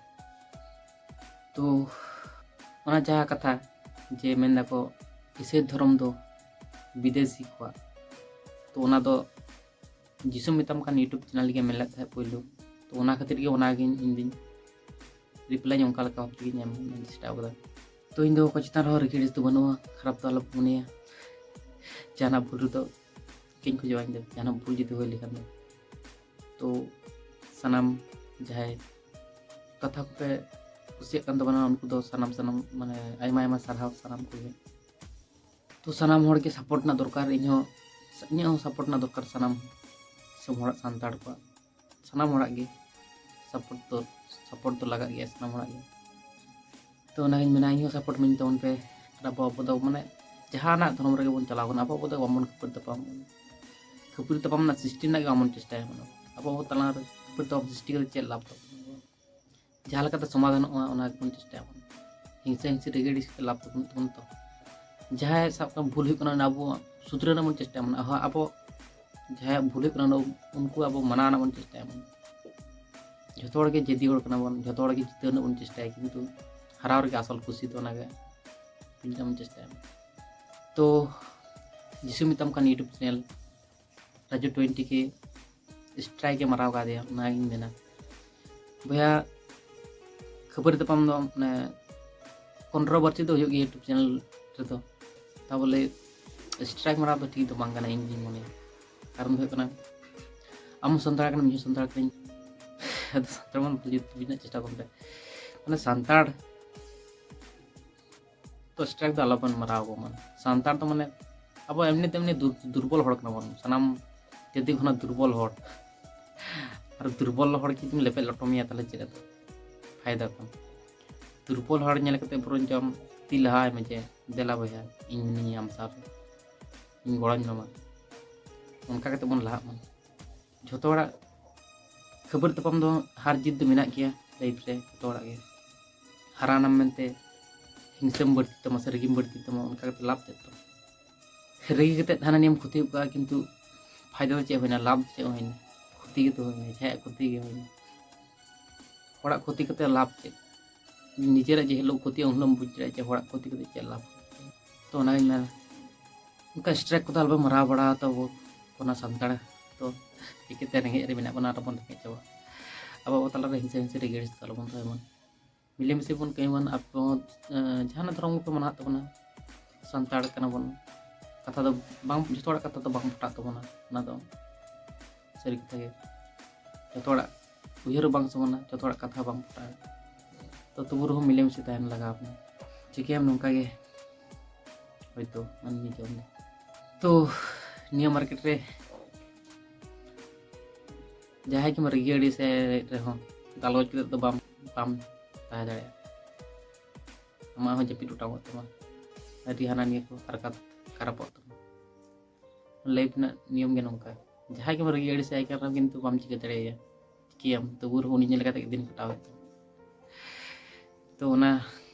ᱛᱚ ᱚᱱᱟ ᱡᱟᱦᱟᱸ ᱠᱟᱛᱷᱟ ᱡᱮ ᱢᱮᱱ ᱫᱟᱠᱚ ᱤᱥᱟᱹᱭ ᱫᱷᱚᱨᱚᱢ ᱫᱚ ᱵᱤᱫᱮᱥᱤ ᱠᱚᱣᱟᱜ, ᱛᱚ ᱚᱱᱟ ᱫᱚ ᱡᱤᱥᱩ ᱢᱮᱛᱟᱢ ᱠᱟᱱ YouTube ᱪᱮᱱᱮᱞ ᱜᱮ ᱢᱮᱱ ᱞᱮᱫ ᱛᱟᱦᱮᱸᱫ ᱯᱳᱭᱞᱳ᱾ ᱛᱚ ᱚᱱᱟ ᱠᱷᱟᱹᱛᱤᱨ ᱜᱮ ᱚᱱᱟᱜᱤᱧ, ᱤᱧ ᱫᱩᱧ ᱨᱤᱯᱞᱟᱭ ᱚᱱᱠᱟ ᱞᱮᱠᱟ ᱵᱷᱟᱵ ᱛᱮᱜᱮᱧ ᱮᱢ ᱪᱮᱥᱴᱟ ᱟᱠᱟᱫᱟ᱾ ᱛᱚ ᱤᱧ ᱫᱚ ᱚᱠᱚᱭ ᱪᱮᱛᱟᱱ ᱨᱮᱦᱚᱸ ᱨᱟᱹᱜᱤ ᱟᱹᱲᱤᱥ ᱫᱚ ᱵᱟᱹᱱᱩᱜᱼᱟ, ᱠᱷᱟᱨᱟᱯ ᱫᱚ ᱟᱞᱚᱯᱮ ᱢᱚᱱᱮᱭᱟ᱾ ᱡᱟᱦᱟᱱᱟᱜ ᱵᱷᱩᱞ ᱨᱮᱫᱚ ᱤᱠᱟᱹᱧ ᱠᱷᱚᱡᱚᱜᱼᱟ, ᱤᱧ ᱫᱚ ᱡᱟᱦᱟᱱᱟᱜ ᱵᱷᱩᱞ ᱡᱩᱫᱤ ᱦᱩᱭ ᱞᱮᱠᱷᱟᱱ ᱫᱚ᱾ ᱛᱚ ᱥᱟᱱᱟᱢ ᱡᱟᱦᱟᱸᱭ ᱠᱟᱛᱷᱟ ᱠᱚᱯᱮ ᱠᱩᱥᱤᱭᱟᱜ ᱠᱟᱱ ᱛᱟᱵᱚᱱᱟ, ᱩᱱᱠᱩ ᱫᱚ ᱥᱟᱱᱟᱢ, ᱥᱟᱱᱟᱢ, ᱢᱟᱱᱮ, ᱟᱭᱢᱟ ᱟᱭᱢᱟ ᱥᱟᱨᱦᱟᱣ ᱥᱟᱱᱟᱢ ᱠᱚᱜᱮ᱾ ᱛᱚ ᱥᱟᱱᱟᱢ ᱦᱚᱲ ᱜᱮ ᱥᱟᱯᱳᱨᱴ ᱨᱮᱱᱟᱜ ᱫᱚᱨᱠᱟᱨ, ᱤᱧᱦᱚᱸ, ᱤᱧᱟᱹᱜ ᱦᱚᱸ ᱥᱟᱯᱳᱨᱴ ᱨᱮᱱᱟᱜ ᱫᱚᱨᱠᱟᱨ, ᱥᱟᱱᱟᱢ ᱫᱤᱥᱚᱢ ᱦᱚᱲᱟᱜ, ᱥᱟᱱᱛᱟᱲ ᱠᱚᱣᱟᱜ, ᱥᱟᱱᱟᱢ ᱦᱚᱲᱟᱜ ᱜᱮ ᱥᱟᱯᱳᱨᱴ ᱫᱚ, ᱥᱟᱯᱳᱨᱴ ᱫᱚ ᱞᱟᱜᱟᱜ ᱜᱮᱭᱟ ᱥᱟᱱᱟᱢ ᱦᱚᱲᱟᱜ ᱜᱮ᱾ ᱛᱚ ᱚᱱᱟᱜᱤᱧ ᱢᱮᱱᱟ, ᱤᱧᱦᱚᱸ ᱥᱟᱯᱳᱨᱴ ᱢᱤᱧ ᱛᱟᱵᱚᱱ ᱯᱮ᱾ ᱟᱨ ᱟᱵᱚ, ᱟᱵᱚ ᱫᱚ, ᱢᱟᱱᱮ, ᱡᱟᱦᱟᱱᱟᱜ ᱫᱷᱚᱨᱚᱢ ᱨᱮᱜᱮ ᱵᱚᱱ ᱪᱟᱞᱟᱣ ᱠᱟᱱᱟ, ᱟᱵᱚ, ᱟᱵᱚ ᱫᱚ ᱵᱟᱵᱚᱱ ᱠᱷᱟᱹᱯᱟᱹᱨᱤ ᱛᱟᱯᱟᱢ, ᱠᱷᱟᱹᱯᱟᱹᱨᱤ ᱛᱟᱯᱟᱢ ᱨᱮᱱᱟᱜ ᱥᱨᱤᱥᱴᱤ ᱨᱮᱱᱟᱜ ᱜᱮ ᱵᱟᱵᱚᱱ ᱪᱮᱥᱴᱟᱭᱟ᱾ ᱢᱟᱱᱮ, ᱟᱵᱚ, ᱟᱵᱚ ᱛᱟᱞᱟ ᱨᱮ ᱠᱷᱟᱹᱯᱟᱹᱨᱤ ᱛᱟᱯᱟᱢ ᱥᱨᱤᱥᱴᱤ ᱠᱟᱛᱮ ᱪᱮᱫ ᱞᱟᱵᱷ ᱛᱟᱵᱚᱱ? ᱡᱟᱦᱟᱸ ᱞᱮᱠᱟᱛᱮ ᱥᱚᱢᱟᱫᱷᱟᱱᱚᱜᱼᱟ, ᱚᱱᱟ ᱜᱮᱵᱚᱱ ᱪᱮᱥᱴᱟᱭᱟ ᱵᱚᱱ᱾ ᱦᱤᱝᱥᱟᱹ ᱦᱤᱝᱥᱤ ᱨᱟᱹᱜᱤ ᱟᱹᱲᱤᱥ ᱠᱟᱛᱮ ᱞᱟᱵᱷ ᱫᱚ ᱵᱟᱹᱱᱩᱜ ᱛᱟᱵᱚᱱᱟ᱾ ᱛᱚ ᱡᱟᱦᱟᱸᱭ, ᱥᱟᱵ ᱠᱟᱜ ᱢᱮ, ᱵᱷᱩᱞ ᱦᱩᱭᱩᱜ ᱠᱟᱱᱟ, ᱚᱱᱟ ᱟᱵᱚ ᱥᱩᱫᱷᱨᱟᱹᱣ ᱨᱮᱱᱟᱜ ᱵᱚᱱ ᱪᱮᱥᱴᱟᱭᱟ᱾ ᱢᱟᱱᱮ, ᱟᱦᱚ-, ᱟᱵᱚ ᱡᱟᱦᱟᱸᱭᱟᱜ ᱵᱷᱩᱞ ᱦᱩᱭᱩᱜ ᱠᱟᱱᱟ, ᱚᱱᱟ ᱩᱱᱠᱩ ᱟᱵᱚ ᱢᱟᱱᱟᱣ ᱨᱮᱱᱟᱜ ᱵᱚᱱ ᱪᱮᱥᱴᱟᱭᱟ ᱵᱚᱱ᱾ ᱡᱷᱚᱛᱚ ᱦᱚᱲ ᱜᱮ ᱡᱮᱫᱤ ᱦᱚᱲ ᱠᱟᱱᱟ ᱵᱚᱱ, ᱡᱷᱚᱛᱚ ᱦᱚᱲ ᱜᱮ ᱡᱤᱛᱟᱹᱣ ᱨᱮᱱᱟᱜ ᱵᱚᱱ ᱪᱮᱥᱴᱟᱭᱟ, ᱠᱤᱱᱛᱩ ᱦᱟᱨᱟᱣ ᱨᱮᱜᱮ ᱟᱥᱚᱞ ᱠᱩᱥᱤ ᱫᱚ᱾ ᱚᱱᱟᱜᱮ ᱵᱩᱡᱽ ᱧᱟᱢ ᱪᱮᱥᱴᱟᱭᱟ᱾ ᱛᱚ ᱡᱤᱥᱩ ᱢᱮᱛᱟᱢ ᱠᱟᱱ YouTube channel ᱨᱟᱡᱩ ᱴᱩᱭᱮᱱᱴᱤ ᱠᱮ strike ᱮ ᱢᱟᱨᱟᱣ ᱠᱟᱫᱮᱭᱟ, ᱚᱱᱟᱜᱤᱧ ᱢᱮᱱᱟ ᱵᱚᱭᱦᱟ᱾ ᱠᱷᱟᱹᱯᱟᱹᱨᱤ ᱛᱟᱯᱟᱢ ᱫᱚ ᱢᱟᱱᱮ controversy ᱫᱚ ᱦᱩᱭᱩᱜ ᱜᱮᱭᱟ YouTube channel ᱨᱮᱫᱚ, ᱛᱟ ᱵᱚᱞᱮ strike ᱢᱟᱨᱟᱣ ᱫᱚ ᱴᱷᱤᱠ ᱫᱚ ᱵᱟᱝ ᱠᱟᱱᱟ, ᱤᱧ ᱜᱤᱧ ᱢᱚᱱᱮᱭᱟ᱾ ᱠᱟᱨᱚᱱ ᱫᱚ ᱦᱩᱭᱩᱜ ᱠᱟᱱᱟ, ᱟᱢ ᱦᱚᱸ ᱥᱟᱱᱛᱟᱲ ᱠᱟᱱᱟᱢ, ᱤᱧ ᱦᱚᱸ ᱥᱟᱱᱛᱟᱲ ᱠᱟᱹᱱᱟᱹᱧ᱾ ᱟᱫᱚ ᱥᱟᱱᱛᱟᱲ ᱢᱟ ᱵᱩᱡᱽ ᱨᱮᱱᱟᱜ ᱪᱮᱥᱴᱟ ᱠᱚᱢ ᱯᱮ, ᱢᱟᱱᱮ ᱥᱟᱱᱛᱟᱲ ᱛᱚ strike ᱫᱚ ᱟᱞᱚᱵᱚᱱ ᱢᱟᱨᱟᱣ ᱟᱠᱚ ᱢᱟ᱾ ᱥᱟᱱᱛᱟᱲ ᱫᱚ ᱢᱟᱱᱮ ᱟᱵᱚ ᱮᱢᱱᱤ ᱛᱮᱢᱱᱤ ᱫᱩᱨ-, ᱫᱩᱨᱵᱚᱞ ᱦᱚᱲ ᱠᱟᱱᱟ ᱵᱚᱱ, ᱥᱟᱱᱟᱢ ᱡᱟᱹᱛᱤ ᱠᱷᱚᱱᱟᱜ ᱫᱩᱨᱵᱚᱞ ᱦᱚᱲ᱾ ᱟᱨ ᱫᱩᱨᱵᱚᱞ ᱦᱚᱲ ᱡᱩᱫᱤᱢ ᱞᱮᱵᱮᱫ ᱞᱚᱴᱚᱢᱮᱭᱟ, ᱛᱟᱦᱚᱞᱮ ᱪᱮᱫ ᱟᱫᱚ ᱯᱷᱟᱭᱫᱟ ᱠᱚ? ᱫᱩᱨᱵᱚᱞ ᱦᱚᱲ ᱧᱮᱞ ᱠᱟᱛᱮ ᱵᱚᱨᱚᱝ ᱪᱚᱢ ᱛᱤ ᱞᱟᱦᱟᱭ ᱢᱮ ᱡᱮ, "ᱫᱮᱞᱟ ᱵᱚᱭᱦᱟ, ᱤᱧ ᱢᱤᱱᱟᱹᱧᱟ ᱟᱢ ᱥᱟᱶ ᱨᱮ, ᱤᱧ ᱜᱚᱲᱚᱧ ᱮᱢᱟᱢᱟ᱾" ᱚᱱᱠᱟ ᱠᱟᱛᱮ ᱵᱚᱱ ᱞᱟᱦᱟᱜ ᱢᱟ᱾ ᱡᱷᱚᱛᱚ ᱦᱚᱲᱟᱜ ᱠᱷᱟᱹᱯᱟᱹᱨᱤ ᱛᱟᱯᱟᱢ ᱫᱚ ᱦᱟᱨ ᱡᱤᱛ ᱫᱚ ᱢᱮᱱᱟᱜ ᱜᱮᱭᱟ ᱞᱟᱭᱤᱯᱷ ᱨᱮ, ᱡᱷᱚᱛᱚ ᱦᱚᱲᱟᱜ ᱜᱮ᱾ ᱦᱟᱨᱟᱱᱟᱢ ᱢᱮᱱᱛᱮ ᱦᱤᱝᱥᱟᱹᱢ ᱵᱟᱹᱲᱛᱤ ᱛᱟᱢᱟ ᱥᱮ ᱨᱟᱹᱜᱤᱢ ᱵᱟᱹᱲᱛᱤ ᱛᱟᱢᱟ, ᱚᱱᱠᱟ ᱠᱟᱛᱮ ᱞᱟᱵᱷ ᱪᱮᱫ ᱛᱟᱢᱟ? ᱨᱟᱹᱜᱤ ᱠᱟᱛᱮ ᱦᱟᱱᱟ ᱱᱤᱭᱟᱹᱢ ᱠᱷᱚᱛᱤ ᱜᱚᱫ ᱠᱟᱜᱼᱟ, ᱠᱤᱱᱛᱩ ᱯᱷᱟᱭᱫᱟ ᱫᱚ ᱪᱮᱫ ᱦᱩᱭᱱᱟ? ᱞᱟᱵᱷ ᱫᱚ ᱪᱮᱫ ᱦᱩᱭᱱᱟ? ᱠᱷᱚᱛᱤ ᱜᱮᱛᱚ ᱦᱩᱭᱱᱟ, ᱡᱟᱦᱟᱸᱭᱟᱜ ᱠᱷᱚᱛᱤ ᱜᱮ ᱦᱩᱭᱱᱟ᱾ ᱦᱚᱲᱟᱜ ᱠᱷᱚᱛᱤ ᱠᱟᱛᱮ ᱞᱟᱵᱷ ᱪᱮᱫ? ᱱᱤᱡᱮᱨᱟᱜ ᱡᱮ ᱦᱤᱞᱳᱜ ᱠᱷᱚᱛᱤᱜᱼᱟ, ᱩᱱ ᱦᱤᱞᱳᱜ ᱮᱢ ᱵᱩᱡᱽ ᱫᱟᱲᱮᱭᱟᱜᱼᱟ ᱡᱮ ᱦᱚᱲᱟᱜ ᱠᱷᱚᱛᱤ ᱠᱟᱛᱮ ᱪᱮᱫ ᱞᱟᱵᱷ᱾ ᱛᱚ ᱚᱱᱟᱜᱤᱧ ᱢᱮᱱᱟ, ᱚᱱᱠᱟ strike ᱠᱚᱫᱚ ᱟᱞᱚᱵᱚᱱ ᱢᱟᱨᱟᱣ ᱵᱟᱲᱟ ᱛᱟᱵᱚ ᱠᱟᱱᱟ ᱥᱟᱱᱛᱟᱲ᱾ ᱛᱚ ᱪᱤᱠᱟᱹᱛᱮ ᱨᱮᱸᱜᱮᱡ ᱨᱮ ᱢᱮᱱᱟᱜ ᱵᱚᱱᱟ, ᱟᱨᱵᱚᱱ ᱨᱮᱸᱜᱮᱡ ᱪᱟᱵᱟᱜᱼᱟ? ᱟᱵᱚ ᱟᱵᱚ ᱛᱟᱞᱟᱨᱮ ᱦᱤᱝᱥᱟᱹ ᱦᱤᱝᱥᱟᱹ ᱨᱟᱹᱜᱤ ᱟᱹᱲᱤᱥ ᱫᱚ ᱟᱞᱚᱵᱚᱱ ᱫᱚᱦᱚᱭ ᱢᱟ᱾ ᱢᱤᱞᱮᱢᱤᱥᱮ ᱵᱚᱱ ᱠᱟᱹᱢᱤ ᱢᱟ᱾ ᱟᱵᱚ ᱦᱚᱸ, ᱮᱸ, ᱡᱟᱦᱟᱱᱟᱜ ᱫᱷᱚᱨᱚᱢ ᱜᱮᱯᱮ ᱢᱟᱱᱟᱣ ᱛᱟᱵᱚᱱᱟ, ᱥᱟᱱᱛᱟᱲ ᱠᱟᱱᱟ ᱵᱚᱱ, ᱠᱟᱛᱷᱟ ᱫᱚ ᱵᱟᱝ, ᱡᱚᱛᱚ ᱦᱚᱲᱟᱜ ᱠᱟᱛᱷᱟ ᱫᱚ ᱵᱟᱝ ᱯᱚᱴᱟᱜ ᱛᱟᱵᱚᱱᱟ᱾ ᱚᱱᱟ ᱫᱚ ᱥᱟᱹᱨᱤ ᱠᱟᱛᱷᱟ ᱜᱮ, ᱡᱚᱛᱚ ᱦᱚᱲᱟᱜ ᱩᱭᱦᱟᱹᱨ ᱵᱟᱝ ᱥᱚᱢᱟᱱᱟ, ᱡᱚᱛᱚ ᱦᱚᱲᱟᱜ ᱠᱟᱛᱷᱟ ᱵᱟᱝ ᱯᱚᱴᱟᱜᱼᱟ᱾ ᱛᱚ ᱛᱚᱵᱩ ᱨᱮᱦᱚᱸ ᱢᱤᱞᱮᱢᱤᱥᱮ ᱛᱟᱦᱮᱱ ᱞᱟᱜᱟᱣ ᱵᱚᱱᱟ᱾ ᱪᱤᱠᱟᱹᱭᱟᱢ, ᱱᱚᱝᱠᱟ ᱜᱮ ᱦᱳᱭᱛᱳ ᱢᱟᱹᱱᱢᱤ ᱡᱚᱱᱢᱚ᱾ ᱛᱚ ᱱᱤᱭᱟᱹ ᱢᱟᱨᱠᱮᱴ ᱨᱮ ᱡᱟᱦᱟᱸᱭ ᱜᱮᱢ ᱨᱟᱹᱜᱤ ᱟᱹᱲᱤᱥ ᱨᱮᱦᱚᱸ, ᱜᱟᱞᱚᱪ ᱠᱟᱛᱮ ᱫᱚ ᱵᱟᱢ, ᱵᱟᱢ ᱛᱟᱦᱮᱸ ᱫᱟᱲᱮᱭᱟᱜᱼᱟ᱾ ᱟᱢᱟᱜ ᱦᱚᱸ ᱡᱟᱹᱯᱤᱫ ᱚᱴᱟᱝᱚᱜ ᱛᱟᱢᱟ, ᱟᱹᱰᱤ ᱦᱟᱱᱟ ᱱᱤᱭᱟᱹ ᱠᱚ ᱦᱟᱨᱠᱟᱛ ᱠᱷᱟᱨᱟᱯᱚᱜ ᱛᱟᱢᱟ᱾ ᱞᱟᱭᱤᱯᱷ ᱨᱮᱱᱟᱜ ᱱᱤᱭᱚᱢ ᱜᱮ ᱱᱚᱝᱠᱟ, ᱡᱟᱦᱟᱸᱭ ᱜᱮᱢ ᱨᱟᱹᱜᱤ ᱟᱹᱲᱤᱥ ᱟᱭ ᱠᱟᱱ ᱨᱮᱦᱚᱸ ᱠᱤᱱᱛᱩ ᱵᱟᱢ ᱪᱤᱠᱟᱹ ᱫᱟᱲᱮᱭᱟᱭᱟ᱾ ᱪᱤᱠᱟᱹᱭᱟᱢ, ᱛᱚᱵᱩ ᱨᱮᱦᱚᱸ ᱩᱱᱤ ᱧᱮᱞ ᱠᱟᱛᱮ ᱜᱮ ᱫᱤᱱ ᱠᱟᱴᱟᱣ ᱦᱩᱭᱩᱜ ᱛᱟᱢᱟ᱾ ᱛᱚ ᱚᱱᱟ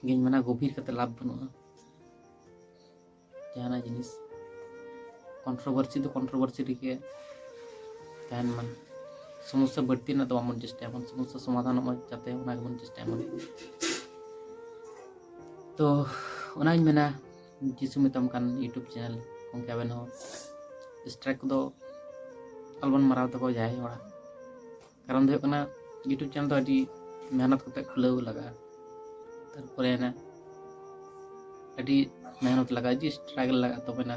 ᱜᱤᱧ ᱢᱮᱱᱟ, ᱜᱚᱵᱷᱤᱨ ᱠᱟᱛᱮ ᱞᱟᱵᱷ ᱵᱟᱹᱱᱩᱜᱼᱟ᱾ ᱡᱟᱦᱟᱱᱟᱜ ᱡᱤᱱᱤᱥ controversy ᱫᱚ controversy ᱨᱮᱜᱮ ᱛᱟᱦᱮᱱ ᱢᱟ᱾ ᱥᱚᱢᱚᱥᱥᱟ ᱵᱟᱹᱲᱛᱤ ᱨᱮᱱᱟᱜ ᱫᱚ ᱵᱟᱵᱚᱱ ᱪᱮᱥᱴᱟᱭᱟ ᱵᱚᱱ, ᱥᱚᱢᱚᱥᱥᱟ ᱥᱚᱢᱟᱫᱷᱟᱱᱚᱜ ᱢᱟ ᱡᱟᱛᱮ, ᱚᱱᱟ ᱜᱮᱵᱚᱱ ᱪᱮᱥᱴᱟᱭ ᱢᱟ᱾ ᱛᱚ ᱚᱱᱟᱧ ᱢᱮᱱᱟ, ᱡᱤᱥᱩ ᱢᱮᱛᱟᱢ ᱠᱟᱱ YouTube ᱪᱮᱱᱮᱞ ᱜᱚᱢᱠᱮ, ᱟᱵᱮᱱ ᱦᱚᱸ ᱥᱴᱨᱟᱭᱤᱠ ᱠᱚᱫᱚ ᱟᱞᱚᱵᱚᱱ ᱢᱟᱨᱟᱣ ᱛᱟᱠᱚ ᱡᱟᱦᱟᱸᱭ ᱦᱚᱲᱟᱜ᱾ ᱠᱟᱨᱚᱱ ᱫᱚ ᱦᱩᱭᱩᱜ ᱠᱟᱱᱟ, YouTube ᱪᱮᱱᱮᱞ ᱫᱚ ᱟᱹᱰᱤ ᱢᱮᱦᱱᱚᱛ ᱠᱟᱛᱮ ᱠᱷᱩᱞᱟᱹᱣ ᱞᱟᱜᱟᱜᱼᱟ᱾ ᱛᱟᱨᱯᱚᱨᱮ ᱚᱱᱟ ᱟᱹᱰᱤ ᱢᱮᱦᱱᱚᱛ ᱞᱟᱜᱟᱜᱼᱟ, ᱟᱹᱰᱤ ᱥᱴᱨᱟᱜᱮᱞ ᱞᱟᱜᱟᱜᱼᱟ, ᱛᱚᱵᱮᱱᱟ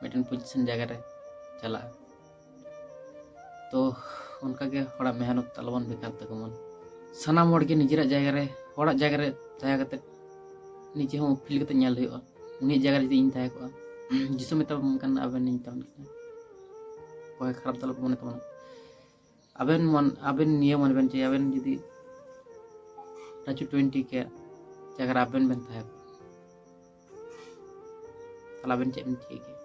ᱢᱤᱫᱴᱮᱱ ᱯᱚᱡᱤᱥᱚᱱ ᱡᱟᱭᱜᱟ ᱨᱮ ᱪᱟᱞᱟᱜᱼᱟ᱾ ᱛᱚ ᱚᱱᱠᱟᱜᱮ ᱦᱚᱲᱟᱜ ᱢᱮᱦᱱᱚᱛ ᱟᱞᱚᱵᱚᱱ ᱵᱮᱠᱟᱨ ᱛᱟᱠᱚ ᱢᱟ᱾ ᱥᱟᱱᱟᱢ ᱦᱚᱲᱜᱮ ᱱᱤᱡᱮᱨᱟᱜ ᱡᱟᱭᱜᱟ ᱨᱮ, ᱦᱚᱲᱟᱜ ᱡᱟᱭᱜᱟ ᱨᱮ ᱛᱟᱦᱮᱸ ᱠᱟᱛᱮ ᱱᱤᱡᱮ ᱦᱚᱸ ᱯᱷᱤᱞ ᱠᱟᱛᱮ ᱧᱮᱞ ᱦᱩᱭᱩᱜᱼᱟ᱾ ᱩᱱᱤᱭᱟᱜ ᱡᱟᱭᱜᱟ ᱨᱮ ᱡᱩᱫᱤ ᱤᱧ ᱛᱟᱦᱮᱸ ᱠᱚᱜᱼᱟ, ᱡᱤᱥᱩ ᱢᱮᱛᱟᱵᱚᱱ ᱠᱟᱱᱟ, ᱟᱵᱮᱱ ᱤᱧ ᱛᱟᱵᱚᱱ ᱠᱟᱱᱟ, ᱚᱠᱚᱭ ᱠᱷᱟᱨᱟᱯ ᱫᱚ ᱟᱞᱚ ᱠᱚ ᱢᱚᱱᱮ ᱛᱟᱵᱚᱱᱟ᱾ ᱟᱵᱮᱱ ᱢᱚᱱ ᱟᱵᱮᱱ ᱱᱤᱭᱟᱹ ᱢᱚᱱᱮ ᱵᱮᱱ ᱪᱟᱹᱭᱟ, ᱟᱵᱮᱱ ᱡᱩᱫᱤ ᱨᱟᱡᱩ ᱴᱩᱭᱮᱱᱴᱤ ᱠᱮ ᱡᱟᱭᱜᱟ ᱨᱮ ᱟᱵᱮᱱ ᱵᱮᱱ ᱛᱟᱦᱮᱸ ᱠᱚᱜᱼᱟ, ᱛᱟᱦᱚᱞᱮ ᱟᱵᱮᱱ ᱪᱮᱫ ᱵᱮᱱ ᱪᱤᱠᱟᱹ ᱠᱮᱭᱟ?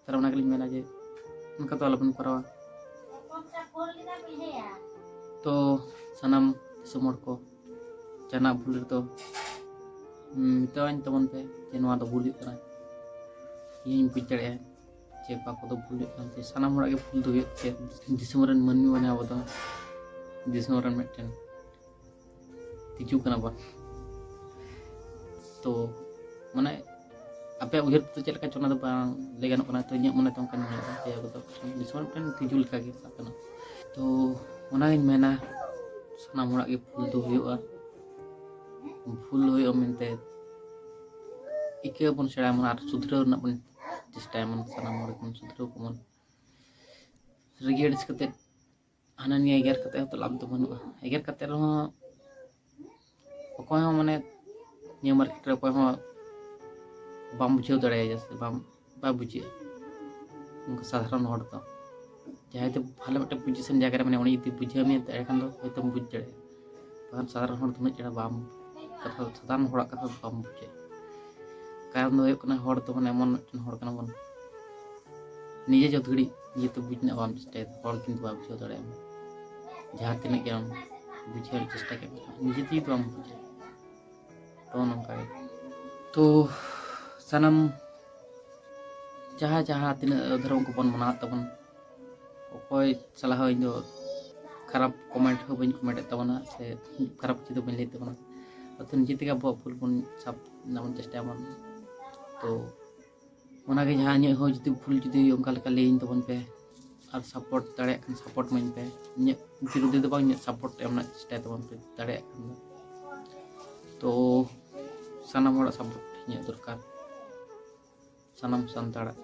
ᱛᱟᱦᱚᱞᱮ ᱚᱱᱟ ᱜᱮᱞᱤᱧ ᱢᱮᱱᱟ ᱡᱮ ᱚᱱᱠᱟ ᱫᱚ ᱟᱞᱚᱵᱚᱱ ᱠᱚᱨᱟᱣᱟ᱾ ᱛᱚ ᱥᱟᱱᱟᱢ ᱫᱤᱥᱚᱢ ᱦᱚᱲ ᱠᱚ, ᱡᱟᱦᱟᱱᱟᱜ ᱵᱷᱩᱞ ᱨᱮᱫᱚ ᱢᱮᱛᱟᱣᱟᱹᱧ ᱛᱟᱵᱚᱱ ᱯᱮ ᱡᱮ ᱱᱚᱣᱟ ᱫᱚ ᱵᱷᱩᱞ ᱦᱩᱭᱩᱜ ᱠᱟᱱᱟ᱾ ᱤᱧᱤᱧ ᱵᱩᱡᱽ ᱫᱟᱲᱮᱭᱟᱜᱼᱟ ᱡᱮ ᱚᱠᱟ ᱠᱚᱫᱚ ᱵᱷᱩᱞ ᱦᱩᱭᱩᱜ ᱠᱟᱱᱟ, ᱡᱮ ᱥᱟᱱᱟᱢ ᱦᱚᱲᱟᱜ ᱜᱮ ᱵᱷᱩᱞ ᱫᱚ ᱦᱩᱭᱩᱜ ᱜᱮᱭᱟ᱾ ᱫᱤᱥᱚᱢ ᱨᱮᱱ ᱢᱟᱹᱱᱢᱤ ᱢᱟᱱᱮ ᱟᱵᱚ ᱫᱚ ᱫᱤᱥᱚᱢ ᱨᱮᱱ ᱢᱤᱫᱴᱮᱱ ᱛᱤᱡᱩ ᱠᱟᱱᱟ ᱵᱚᱱ᱾ ᱛᱚ ᱢᱟᱱᱮ ᱟᱯᱮᱭᱟᱜ ᱩᱭᱦᱟᱹᱨ ᱛᱮᱫᱚ ᱪᱮᱫ ᱞᱮᱠᱟ ᱪᱚ, ᱚᱱᱟ ᱫᱚ ᱵᱟᱝ ᱞᱟᱹᱭ ᱜᱟᱱᱚᱜ ᱠᱟᱱᱟ᱾ ᱛᱚ ᱤᱧᱟᱹᱜ ᱢᱚᱱᱮ ᱛᱮ ᱚᱱᱠᱟᱧ ᱢᱚᱱᱮᱭᱮᱫᱟ ᱡᱮ ᱟᱵᱚ ᱫᱚ ᱫᱤᱥᱚᱢ ᱨᱮ ᱢᱤᱫᱴᱮᱱ ᱛᱤᱡᱩ ᱞᱮᱠᱟᱜᱮ ᱥᱟᱵ ᱠᱟᱱᱟ᱾ ᱛᱚ ᱚᱱᱟᱜᱤᱧ ᱢᱮᱱᱟ, ᱥᱟᱱᱟᱢ ᱦᱚᱲᱟᱜ ᱜᱮ ᱵᱷᱩᱞ ᱫᱚ ᱦᱩᱭᱩᱜᱼᱟ, ᱵᱷᱩᱞ ᱦᱩᱭᱩᱜᱼᱟ ᱢᱮᱱᱛᱮ ᱤᱠᱟᱹ ᱵᱚᱱ ᱥᱮᱬᱟᱭ ᱢᱟ ᱟᱨ ᱥᱩᱫᱷᱨᱟᱹᱣ ᱨᱮᱱᱟᱜ ᱵᱚᱱ ᱪᱮᱥᱴᱟᱭ ᱢᱟ᱾ ᱥᱟᱱᱟᱢ ᱦᱚᱲ ᱜᱮᱵᱚᱱ ᱥᱩᱫᱷᱨᱟᱹᱣ ᱠᱚᱢᱟ᱾ ᱨᱟᱹᱜᱤ ᱟᱹᱲᱤᱥ ᱠᱟᱛᱮᱫ, ᱦᱟᱱᱟ ᱱᱤᱭᱟᱹ ᱮᱜᱮᱨ ᱠᱟᱛᱮᱫ ᱦᱚᱸᱛᱚ ᱞᱟᱵᱷ ᱫᱚ ᱵᱟᱹᱱᱩᱜᱼᱟ᱾ ᱮᱜᱮᱨ ᱠᱟᱛᱮᱫ ᱨᱮᱦᱚᱸ ᱚᱠᱚᱭ ᱦᱚᱸ ᱢᱟᱱᱮ ᱱᱤᱭᱟᱹ ᱢᱟᱨᱠᱮᱴ ᱨᱮ ᱚᱠᱚᱭ ᱦᱚᱸ ᱵᱟᱢ ᱵᱩᱡᱷᱟᱹᱣ ᱫᱟᱲᱮᱭᱟᱭᱟ ᱥᱮ ᱵᱟᱢ, ᱵᱟᱭ ᱵᱩᱡᱷᱟᱹᱜᱼᱟ᱾ ᱚᱱᱠᱟ ᱥᱟᱫᱷᱟᱨᱚᱱ ᱦᱚᱲ ᱫᱚ, ᱡᱟᱦᱟᱸᱭ ᱫᱚ ᱵᱷᱟᱞᱮ ᱢᱤᱫᱴᱮᱱ ᱯᱚᱡᱤᱥᱚᱱ ᱡᱟᱭᱜᱟ ᱨᱮ ᱢᱮᱱᱟᱭᱟ, ᱩᱱᱤ ᱡᱩᱫᱤ ᱵᱩᱡᱷᱟᱹᱣ ᱢᱮᱭᱟ, ᱮᱸᱰᱮᱠᱷᱟᱱ ᱫᱚ ᱦᱚᱭᱛᱳᱢ ᱵᱩᱡᱽ ᱫᱟᱲᱮᱭᱟᱜᱼᱟ᱾ ᱵᱟᱠᱷᱟᱱ ᱥᱟᱫᱷᱟᱨᱚᱱ ᱦᱚᱲ ᱫᱚ ᱩᱱᱟᱹᱜ ᱪᱮᱦᱨᱟ ᱵᱟᱢ, ᱠᱟᱛᱷᱟ, ᱥᱟᱫᱷᱟᱨᱚᱱ ᱦᱚᱲᱟᱜ ᱠᱟᱛᱷᱟ ᱫᱚ ᱵᱟᱢ ᱵᱩᱡᱷᱟᱹᱜᱼᱟ᱾ ᱠᱟᱨᱚᱱ ᱫᱚ ᱦᱩᱭᱩᱜ ᱠᱟᱱᱟ, ᱦᱚᱲ ᱫᱚ ᱢᱟᱱᱮ ᱮᱢᱚᱱ ᱢᱤᱫᱴᱮᱱ ᱦᱚᱲ ᱠᱟᱱᱟ ᱵᱚᱱ, ᱱᱤᱡᱮ ᱡᱚᱛ ᱜᱷᱟᱹᱲᱤᱡ ᱱᱤᱡᱮᱛᱮ ᱵᱩᱡᱽ ᱨᱮᱱᱟᱜ ᱵᱟᱢ ᱪᱮᱥᱴᱟᱭᱟ, ᱦᱚᱲ ᱠᱤᱱᱛᱩ ᱵᱟᱭ ᱵᱩᱡᱷᱟᱹᱣ ᱫᱟᱲᱮᱭᱟᱢᱟ᱾ ᱡᱟᱦᱟᱸ ᱛᱤᱱᱟᱹᱜ ᱜᱮ ᱟᱢ ᱵᱩᱡᱷᱟᱹᱣ ᱨᱮᱱᱟᱜ ᱪᱮᱥᱴᱟ ᱠᱮᱫ ᱨᱮᱦᱚᱸ, ᱱᱤᱡᱮ ᱛᱮᱜᱮ ᱛᱚ ᱵᱟᱢ ᱵᱩᱡᱷᱟᱹᱣᱟ᱾ ᱛᱚ ᱱᱚᱝᱠᱟ ᱜᱮ᱾ ᱛᱚ ᱥᱟᱱᱟᱢ ᱡᱟᱦᱟᱸ, ᱡᱟᱦᱟᱸ ᱛᱤᱱᱟᱹᱜ ᱫᱷᱚᱨᱚᱢ ᱠᱚᱵᱚᱱ ᱢᱟᱱᱟᱣᱮᱫ ᱛᱟᱵᱚᱱ, ᱚᱠᱚᱭ ᱥᱟᱞᱟᱜ ᱦᱚᱸ ᱤᱧ ᱫᱚ ᱠᱷᱟᱨᱟᱯ ᱠᱚᱢᱮᱱᱴ ᱦᱚᱸ ᱵᱟᱹᱧ ᱠᱚᱢᱮᱱᱴ ᱮᱫ ᱛᱟᱵᱚᱱᱟ ᱥᱮ ᱠᱷᱟᱨᱟᱯ ᱠᱤᱪᱷᱩ ᱫᱚ ᱵᱟᱹᱧ ᱞᱟᱹᱭᱮᱫ ᱛᱟᱵᱚᱱᱟ᱾ ᱟᱫᱚ ᱱᱤᱡᱮ ᱛᱮᱜᱮ ᱟᱵᱚᱣᱟᱜ ᱵᱷᱩᱞ ᱵᱚᱱ ᱥᱟᱵ ᱵᱚᱱ ᱪᱮᱥᱴᱟᱭᱟᱵᱚᱱ᱾ ᱛᱚ ᱚᱱᱟᱜᱮ ᱡᱟᱦᱟᱸ ᱤᱧᱟᱹᱜ ᱦᱚᱸ ᱡᱩᱫᱤ ᱵᱷᱩᱞ ᱡᱩᱫᱤ ᱚᱱᱠᱟ ᱞᱮᱠᱟ ᱞᱟᱹᱭᱟᱹᱧ ᱛᱟᱵᱚᱱ ᱯᱮ, ᱟᱨ ᱥᱟᱯᱳᱨᱴ ᱫᱟᱲᱮᱭᱟᱜ ᱠᱷᱟᱱ ᱥᱟᱯᱳᱨᱴ ᱤᱢᱟᱹᱧ ᱯᱮ᱾ ᱤᱧᱟᱹᱜ ᱵᱤᱨᱩᱫᱷ ᱫᱚ ᱵᱟᱝ, ᱤᱧᱟᱹᱜ ᱥᱟᱯᱳᱨᱴ ᱮᱢ ᱨᱮᱱᱟᱜ ᱪᱮᱥᱴᱟᱭ ᱛᱟᱵᱚᱱ ᱯᱮ ᱫᱟᱲᱮᱭᱟᱜ ᱠᱷᱟᱱ ᱫᱚ᱾ ᱛᱚ ᱥᱟᱱᱟᱢ ᱦᱚᱲᱟᱜ ᱥᱟᱯᱳᱨᱴ ᱤᱧᱟᱹᱜ ᱫᱚᱨᱠᱟᱨ, ᱥᱟᱱᱟᱢ ᱥᱟᱱᱛᱟᱲᱟᱜ᱾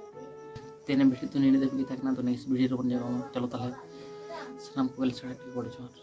ᱛᱮᱦᱮᱧᱟᱜ ᱵᱷᱤᱰᱤᱭᱳ ᱫᱚ ᱱᱤᱭᱟᱹ ᱫᱷᱟᱹᱵᱤᱡ ᱜᱮ ᱛᱟᱦᱮᱸ ᱠᱟᱱᱟ᱾ ᱛᱚ ᱱᱮᱠᱥᱴ ᱵᱷᱤᱰᱤᱭᱳ ᱨᱮᱵᱚᱱ ᱧᱟᱯᱟᱢᱟ᱾ ᱪᱚᱞᱚ ᱛᱟᱦᱚᱞᱮ ᱥᱟᱱᱟᱢ ᱠᱚᱜᱮ ᱞᱮ ᱥᱟᱨᱦᱟᱣ ᱠᱚᱣᱟ, ᱜᱚᱰ ᱡᱚᱦᱟᱨ᱾